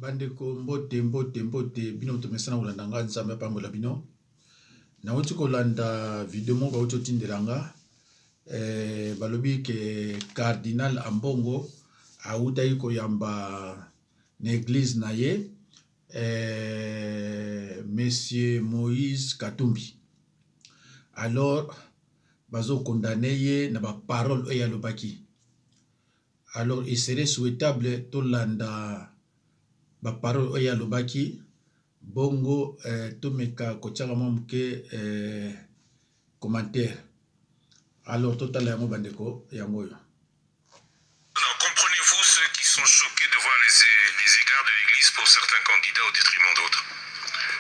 Bandeko mbote mbote mbote bino tomesana kolanda nga nzambe apambola bino nauti kolanda video moko bauti otindela nga eh, balobi ke cardinal Ambongo awutaki koyamba na eglise na ye eh, monsieur Moïse Katumbi alors bazo condamne ye na ba parole oyo alobaki Alors il serait souhaitable tolanda ba paroles oyo ye alobaki bongo tomeka kotiaka mwa moke commentaire. Alors totala yango bandeko, yango oyo. Comprenez-vous ceux qui sont choqués de voir les, les égards de l'Église pour certains candidats au détriment d'autres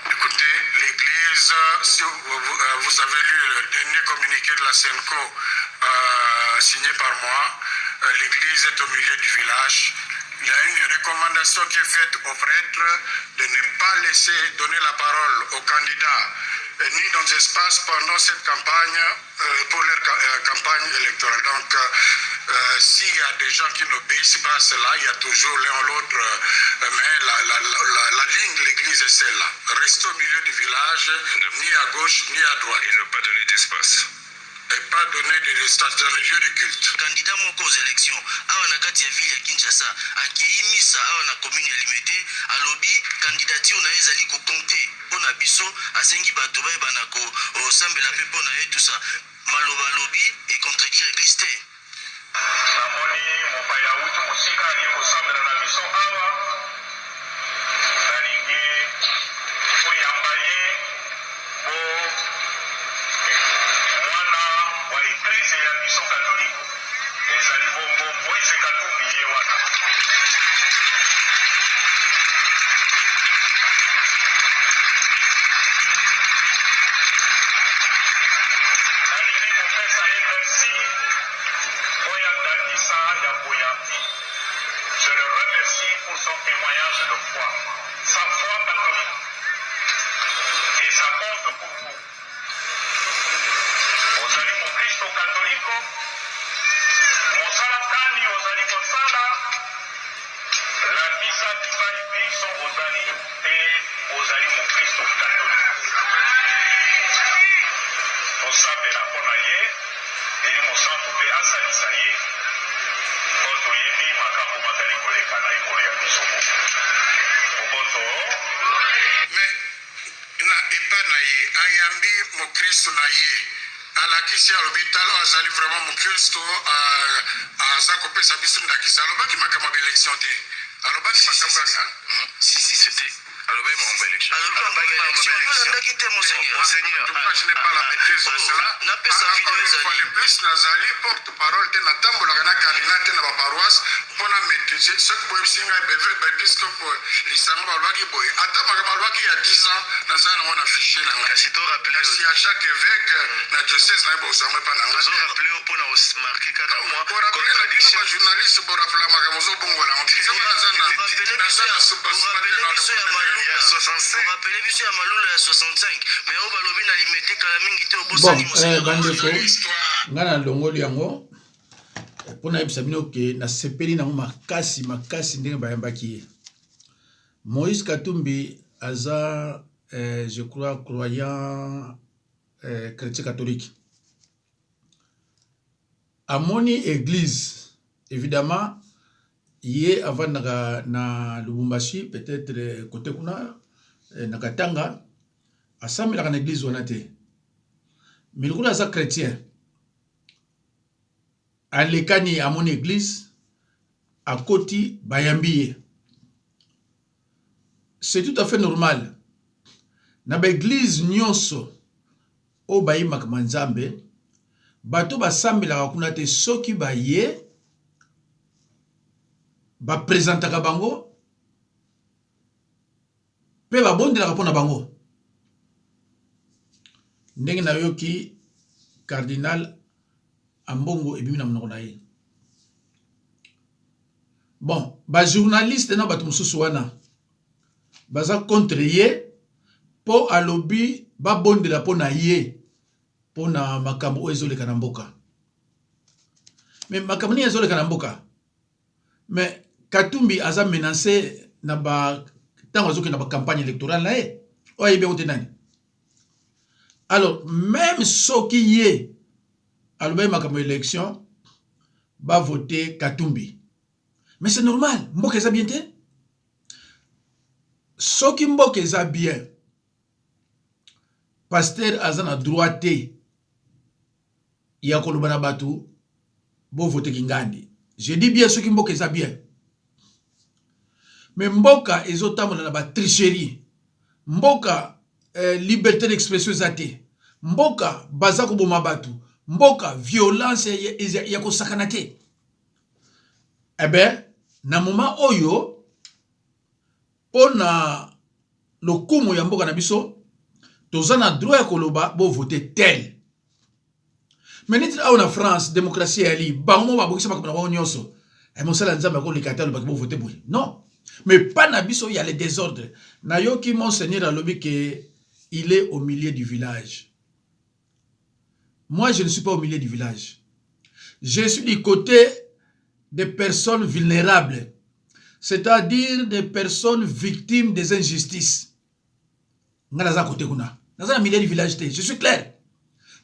Écoutez, l'Église, si vous, vous, avez lu le dernier communiqué de la CENCO euh, signé par moi, euh, l'Église est au milieu du village. Il y a une recommandation qui est faite aux prêtres de ne pas laisser donner la parole aux candidats euh, ni dans l'espace pendant cette campagne euh, pour leur euh, campagne électorale. Donc, euh, s'il y a des gens qui n'obéissent pas à cela, il y a toujours l'un ou l'autre, mais la, la, la, la ligne de l'église est celle-là. Rester au milieu du village, ni à gauche, ni à droite. Et ne pas donner d'espace. Et pas donner de l'espace dans le lieu de culte. Candidat moko aux élections awa na kati ya ville ya Kinshasa akeyi misa awa na commune ya Limete alobi candidature na ye ezali ko compter mpo na biso asengi bato bayeba na kosambela mpe mpo na ye tout ça maloba alobi e contredire eglise te. Namoni mopaya awuti mosika aye kosambela na biso awa. Nalingi toyamba ye bo mwana wa eklezia ya biso katoliko. Ezali bongo Moise Katumbi ye wana. Nalingi kopesa ye merci mpo ya ndakisa ya boyambi. Je le remercie pour son témoignage de foi, sa foi catholique et ça compte pour nous. Ozali mokristo katoliko? Mosala kani ozali kosala? Lakisa bipai binso ozali te ozali mokristo katoliko. Tosambela mpo na ye, Elimo Santu mpe asalisa ye, mpo toyebi makambo mazali koleka na ekolo ya biso. Boboto. Mais na epa na ye ayambi mokristu na ye alakisi alobi tala oyo azali vraiment mokristu aza kopesa biso ndakisa alobaki makambo ya ba election te alobaki makambo ya Si si c'était alobaki makambo ya election. Alobi makambo ya election yo olandaki te monseigneur. Monseigneur. En tout cas je n'ai pas la maîtrise de cela. Napesa Encore video une fois ezali. de plus nazali porte parole te natambolaka na cardinal te na ba paroisse mpo na maîtriser soki boyebisi ngai ba episcope lisanga balobaki boye ata makambo alobaki ya 10 ans naza nango na fichier na ngai Kasi to rappeler kasi ya chaque évêque na diocèse na ye bozwa yango epa na ngai tozo te. rappeler yo mpona omarke kaka mwa borapele na bino contradiction. ba journaliste borapela makambo ozobongola yango te soki naza na Borapele naza biso na ya soubassement te borapele na biso ya Ya malula 65. borapele biso ya malula ya 65 mais oyo balobi na limete kala mingi te Bon, obosani eh, monseigneur bandeko histoire ngai nalongoli yango mpo nayebisa bino ke nasepeli nango makasi makasi ndenge bayambaki ye Moïse Katumbi aza eh, je crois croyant eh, chrétien catholique amoni église évidemment ye avandaka na Lubumbashi peut-être eh, côté kuna eh, na Katanga asambelaka na église wana te mais lokola aza chrétien alekani amoni église akoti bayambi ye c'est tout à fait normal na ba église nyonso oyo bayembaka ma nzambe bato basambelaka kuna te soki baye bapresentaka bango mpe babondelaka mpo na bango ndenge nayoki cardinal Ambongo ebimi na monoko na ye bon ba journaliste na bato mosusu wana baza contre ye mpo alobi babondela mpo na ye mpo na makambo oyo ezoleka na mboka me makambo nini ezoleka na mboka me Katumbi aza menance. na ba ntango azokende na bacampagne électorale na ye. Oyo ayebi yango te nani? Alors, même soki ye alobaki makambo ya élection, bavote Katumbi, mais c'est normal, mboka eza bien te. Soki mboka eza bien, pasteur aza na droit te ya koloba na bato bovote Kingandi. Je dis bien, soki mboka eza bien. Mais mboka ezotambola na batricherie, mboka liberté d'expression eza te, mboka baza koboma bato, mboka violence ya kosakana te. Eh ben, na moment oyo, mpo na lokumu ya mboka na biso, toza na droit ya koloba bovote tel. Mais neti awa na France, démocratie eyali, bango mo babongisa makambo na bango nyonso. Mosala ya Nzambe akoleka te alobaki bovote boye? Non. Mais pa na biso ya le désordre. Nayoki monseigneur alobi ke il est au milieu du village. Moi, je ne suis pas au milieu du village. Je suis du côté des personnes vulnérables, c'est-à-dire des personnes victimes des injustices. Nga naza côté kuna, naza na milieu du village te, je suis clair.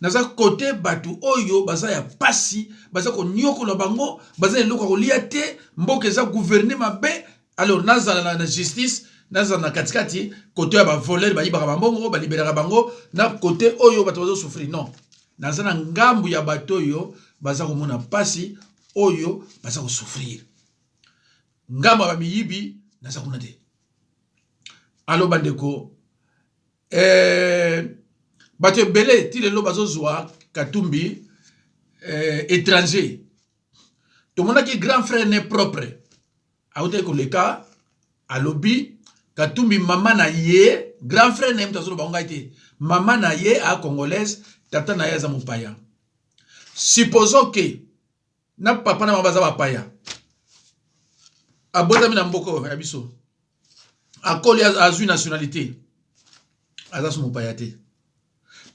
Naza côté bato oyo baza ya pasi, baza koniokola bango, baza eloko ya kolia te, mboka eza gouverne mabe. Alors nazala na justice, nazala na katikati, côté ya bavoleur bayibaka bambongo, baliberaka bango, na côté oyo bato bazosouffrir? Non, naza na ngambu ya bato oyo baza komona pasi, oyo baza kosouffrir. Ngambo ya bamiyibi, naza kuna te. Alors bandeko, bato ebele ti lelo bazozwa Katumbi étranger. Tomonaki grand frère ne propre autaki koleka, alobi Katumbi, mama na ye, grand frère na ye moto azoloba ngai te, mama na ye a congolaise, tata na ye aza mopaya. Supposons ke na papa na mama baza bapaya, abotami na mboka ya biso, akoli, azwi nationalité, aza so mopaya te.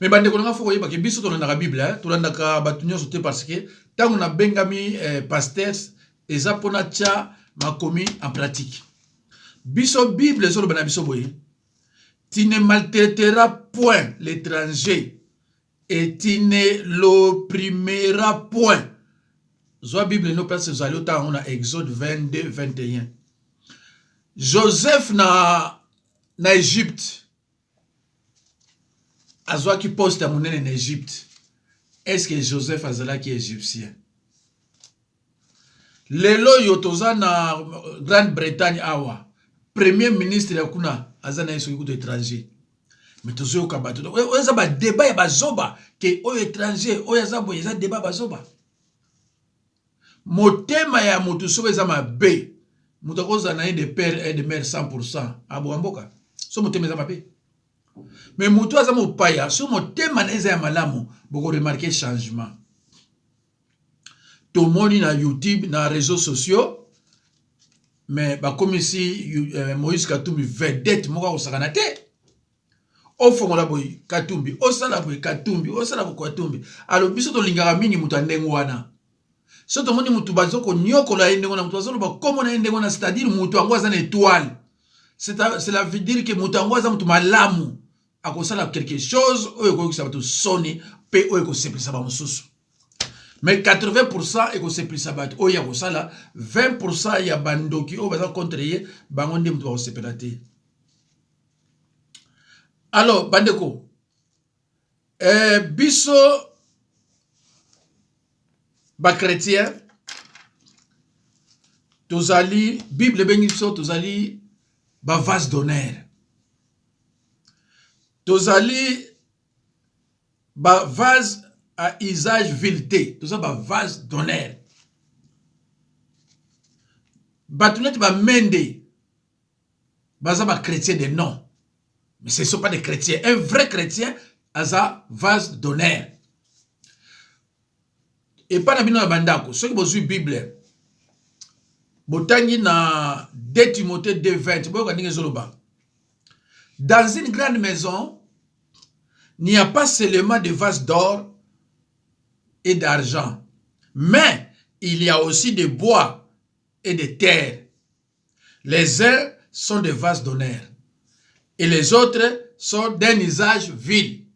Mais bandeko na nga, faut koyeba ke biso tolandaka Bible, tolandaka bato nyonso te, parce que ntango nabengami pasteur, eza mpona tia makomi en pratique. Biso Bible ezoloba na biso boye: "Tu ne maltraiteras point l'étranger et tu ne l'opprimeras point." Zwa Bible no place ezali, otanga yango na Exode 22 21. Joseph na Egypte azwaki poste ya monene na Egypte. Est ce que Joseph azalaki égyptien? Lelo oyo toza na Grande Bretagne awa, premier ministre ya kuna aza na ye soki kutu étranger. Mais tozoyoka bato, oyo eza badébat ya bazoba, ke oyo étranger, oyo aza boye, eza débat bazoba. Motema ya motu soki eza mabe, moto akozala na ye de père et de mère 100, aboka mboka so motema eza mabe. Mais motu aza mopaya, so motema na eza ya malamu, bokoremarquer changement. Tomoni na YouTube, na réseaux sociaux, mais bakomisi Moïse Katumbi vedette moko akosakana te. Ofongola boye, Katumbi, osala boye, Katumbi, osala boye, Katumbi. Alors biso tolingaka mingi moto ya ndenge wana. So tomoni motu baza konyokola ye ndenge wana, moto azoloba kombo na ye ndenge wana, c'est-à-dire moto yango aza na étoile. Cela veut dire ke moto yango aza moto malamu, akosala quelque chose oyo ekoyokisa bato soni mpe oyo ekosepelisa bamosusu. Mais 80 ekosepelisa bato oyo ya kosala, 20 ya bandoki oyo baza contre ye, bango nde moto bakosepela te. Alors bandeko, biso bachrétien tozali, Bible ebengi biso tozali bavase d'honneur, tozali bavase à usage vil te, toza bavase d'honneur. Bato neti bamende baza bachrétien de nom, mais ce ne sont pas des chrétiens. Un vrai chrétien aza vase d'honneur. Epai na bino na bandako, soki bozwi Bible, botangi na 2 Timothée 2 20, boyoka ndenge ezoloba: "Dans une grande maison, il n'y a pas seulement des vases d'or et d'argent, mais il y a aussi de bois et de terre. Les uns sont des vases d'honneur et les autres sont d'un usage vil.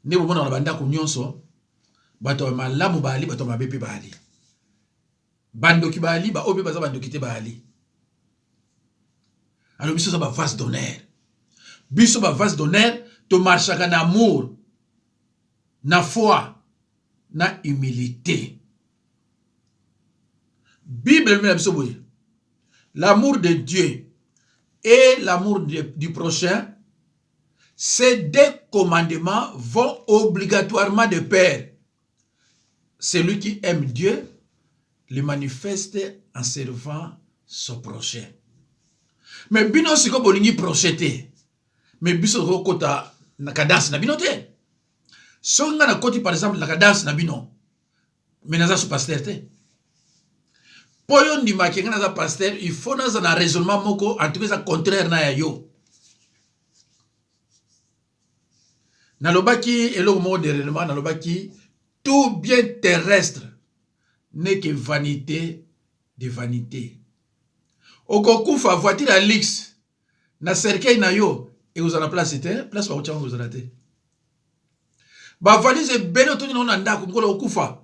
Nde bomonaka na bandako nyonso bato ya malamu baali, bato ya mabe mpe baali, bandoki baali, baoyo mpe baza bandoki te baali. Alors biso oza ba vase d'honneur, biso ba vase d'honneur tomarchaka na amour, na foi, na humilité. Bible elobi na biso boye, l'amour de Dieu et l'amour du prochain, ces deux commandements vont obligatoirement de pair. Celui qui aime Dieu le manifeste en servant son prochain. Mais bino siko bolingi prochain te. Mais biso tokokota na cadence na bino te. Soki nga nakoti par exemple na cadence na bino, mais naza su pasteur te. Po yo ndimaki nga naza pasteur, il faut naza na raisonnement moko en tout cas eza contraire na ya yo. Nalobaki eloko moko dernièrement, nalobaki tout bien terrestre n'est que vanité de vanité. Okokufa voiture ya luxe na cercueil na yo ekozala place te, place bakotia yango ekozala te. Ba valise ebele otondi nango na ndako, mokolo okokufa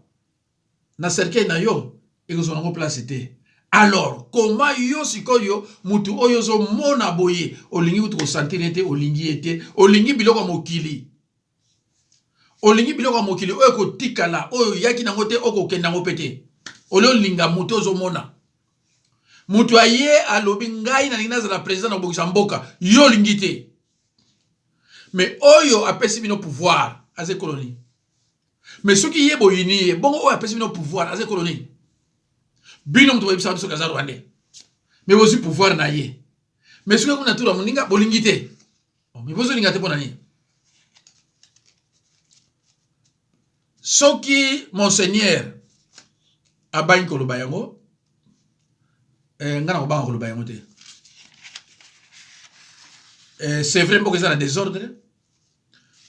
na cercueil na yo ekozwa nango place te. Alors comment yo sikoyo mutu oyo ozomona boye olingi kutu kosentir ye te, olingi ye te, olingi biloko ya mokili, olingi biloko ya mokili oyo ekotikala, oyo oyaki nango te, okokende yango pe te, olie olinga mutu ozomona mutu aye alobi ngai nalingi nazala president na kobongisa mboka, yo olingi te. Mais oyo apesi bino pouvoir aza ekolo nini? Mais soki ye boyini ye, bongo oyo apesi bino pouvoir aza ekolo nini? Bino moto boyebisaka biso aza rwandais, mais bozwi pouvoir na ye. Mais soki kuna tour ya moninga bolingi te, mais bozolinga te mpo na nini? Soki monseigneur abangi koloba yango, eh, nga nakobanga koloba yango te. Eh, c'est vrai mboka eza na désordre,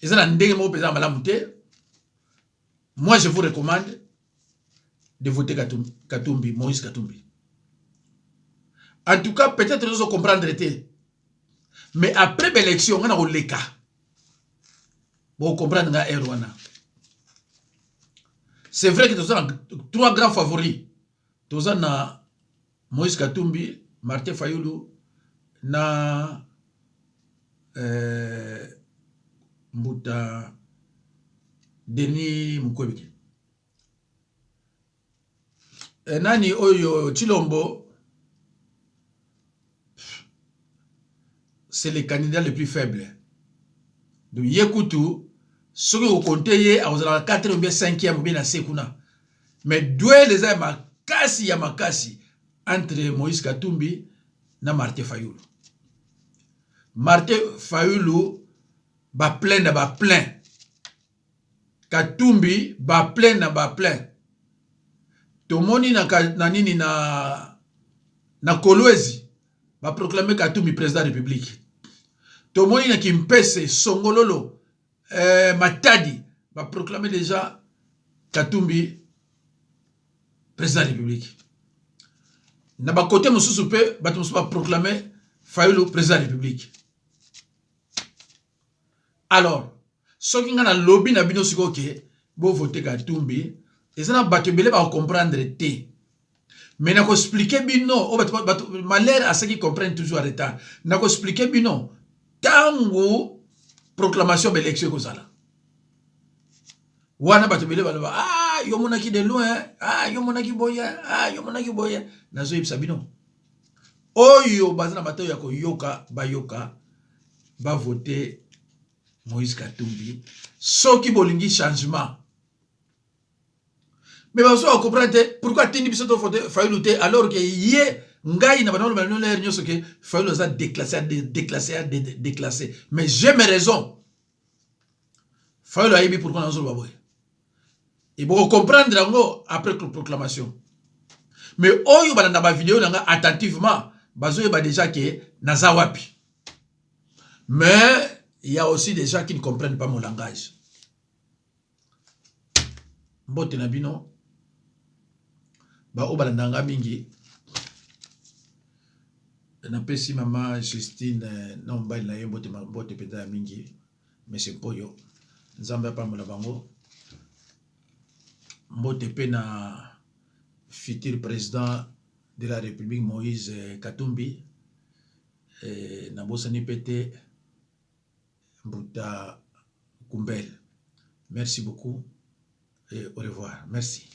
eza na ndenge moko mpenza malamu te. Moi je vous recommande de voter Katumbi, Katumbi, Moïse Katumbi. En tout cas, peut-être nous comprendre te. Mais après l'élection, on a koleka. Bon comprendre nga erreur wana. C'est vrai que nous avons trois grands favoris. Nous avons Moïse Katumbi, Martin Fayulu, na euh, Mbuta Denis Mukwege. Eh, nani oyo Tshilombo c'est le candidat le plus faible. Donc ye kutu soki okonte ye akozala 4 ou bien 5e ou bien na se kuna. Mais duel eza ya makasi ya makasi entre Moïse Katumbi na Martin Fayulu. Martin Fayulu ba plein na ba plein. Katumbi ba plein na ba plein. Tomoni na, na nini na na Kolwezi ba proclamer Katumbi président de la République. Tomoni na Kimpese, Songololo, eh, Matadi ba proclamer déjà Katumbi président de la République. Na ba côté mosusu pe bato mosusu ba proclamer Fayulu président de la République. Alors, soki nga na lobi na bino sikoyo ke bo voter Katumbi, eza na bato ebele ba comprendre te. Mais nako expliquer bino, oyo bato, bato, malheur à ceux qui comprennent toujours en retard. Nako expliquer bino tango proclamation ba élection ekozala. Wana bato ebele baloba, ah, yo monaki de loin, ah, yo monaki boye, ah, yo monaki boye. Nazoyebisa bino. Oyo baza na matoyi ya koyoka, bayoka, ba voter Moïse Katumbi. Soki bolingi changement. Mais bazo ba comprendre te pourquoi atindi biso to voter Fayulu te alors que ye ngai na bana bana l'air nyoso que Fayulu aza déclassé, déclassé, déclassé. Mais j'ai mes raisons. Fayulu ayebi pourquoi nazo loba boye. Et boko comprendre yango après proclamation. Mais oyo balanda ba vidéo nanga attentivement, bazoyeba déjà que naza wapi. Mais il y a aussi des gens qui ne comprennent pas mon langage. Mbote na bino ba oyo balanda nga mingi. Napesi mama Justine eh, na mobali na ye mbote, mbote mpenza ya mingi, Monsieur Mpoyo, Nzambe apambola bango. Mbote mpe na futur président de la République Moïse eh, Katumbi, eh, nabosani mpe te Mbuta Kumbel. Merci beaucoup et au revoir. Merci.